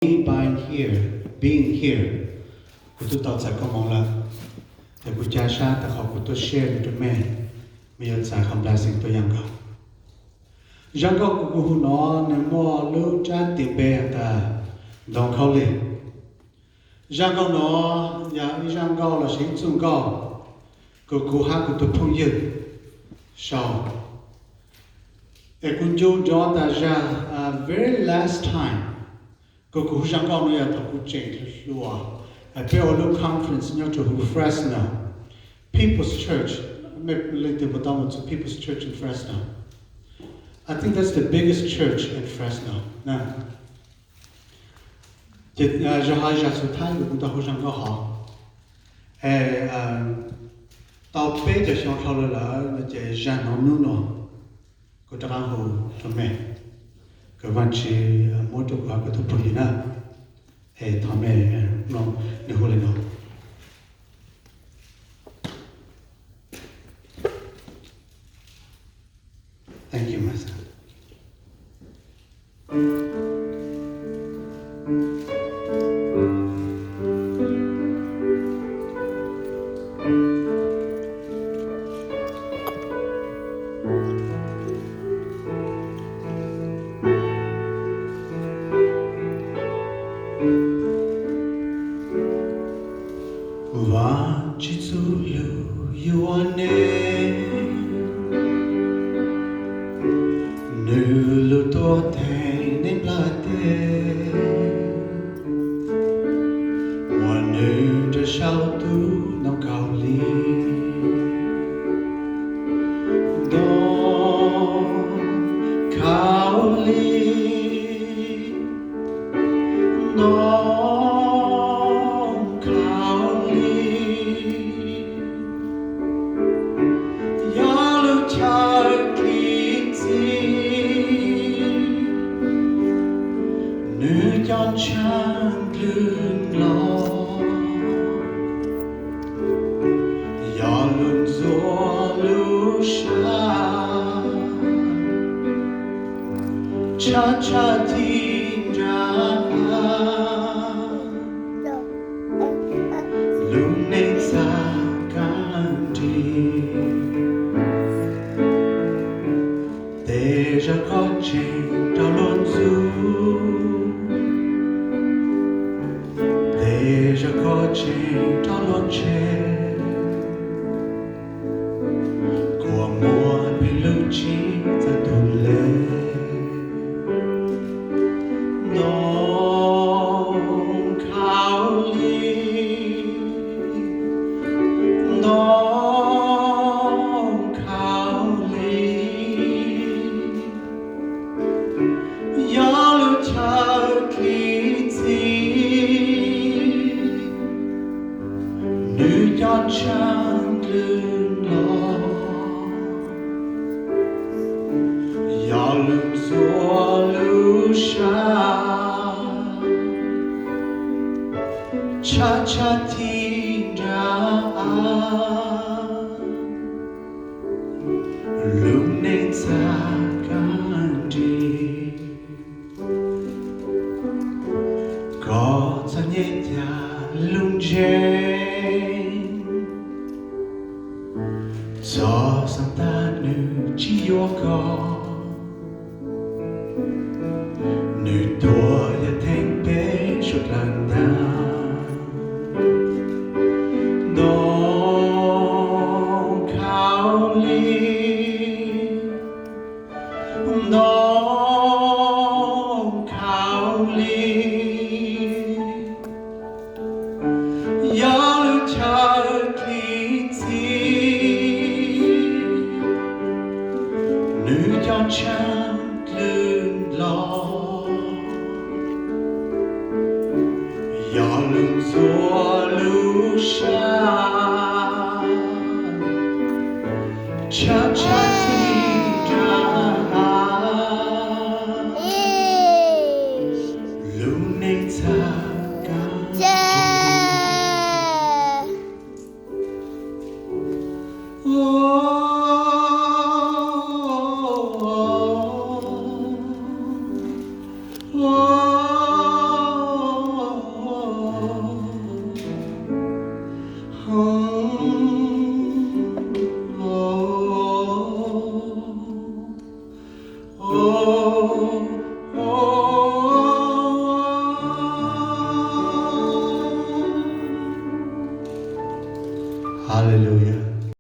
me by here, being here, kuv twb tau txais koob hmoov lawm. Ces kuv ca sab tas qhov kuv tuaj share no rau mej, mej yuav txais qhov blessing tuaj yam nkaus. Zaj nkauj kws kuv hu no, nws muaj lub tsab ntis npe has tas Ntoo Khaub Lig. Zaj nkauj no yog ib zaj nkauj lossis ib txuj nkauj kws kuv hab kuv tus phooj ywg sau. Es kuv nco ntsoov tas zaj very last time kws kuv hu zaj nkauj no yog thaum kuv tseem hluas, peb ua lub conference nyob rau Fresno, People's Church. Mej leej twg puas tau mus txug People's Church in Fresno? I think that's the biggest church in Fresno. Ces zaj hov zaj xub thawj kws kuv tau hu zaj nkauj hov, es tau peb caug xyoo dhau lawm lawm no ces zaj no hnub no kuv rov qab hu rau mej, kws Vaajtswv muab rau kuv hab kuv tus phooj ywg na. Es thov mej mloog nws hu le no. Thank you, my son. Vaajtswv txuj lug yuav neb, nws lug tuaj theem neb nplaj teb, muaj nws nraag saum tub ntoo khaub lig. Ntoo khaub lig, ntoo khaub lig, yog lub chaw dlig txim, nws coj ntshav dlhwm los, yog lug ntxuav lub sab, tshab tshab ci nraag, lub neej txav kav nrig. Tej zaum koj tseem raug luag ntxub, tej zaum koj tseem raug luag tseg, kuas muaj peb lub tsib txawg tug le. Ntoo khaub lig, ntoo khaub lig, yog lub chaw dlig txim, nws coj ntshav dlhwm los, yog lug ntxuav lub sab, tshab tshab ci nraag, lub neej txav kav nrig. Koj txom nyem cas lub ntsej, txog xaam tas nws tsis yuav koj, nws tuag yog theej peb suav dlawg ntag. Ntoo khaub lig, ntoo khaub lig, yog lub chaw dlig txim, nws coj ntshav dlhwm los, yog lug ntxuav lub sab, tshab tshab ci nraag, lub neej txav kav nrig. Hallelujah.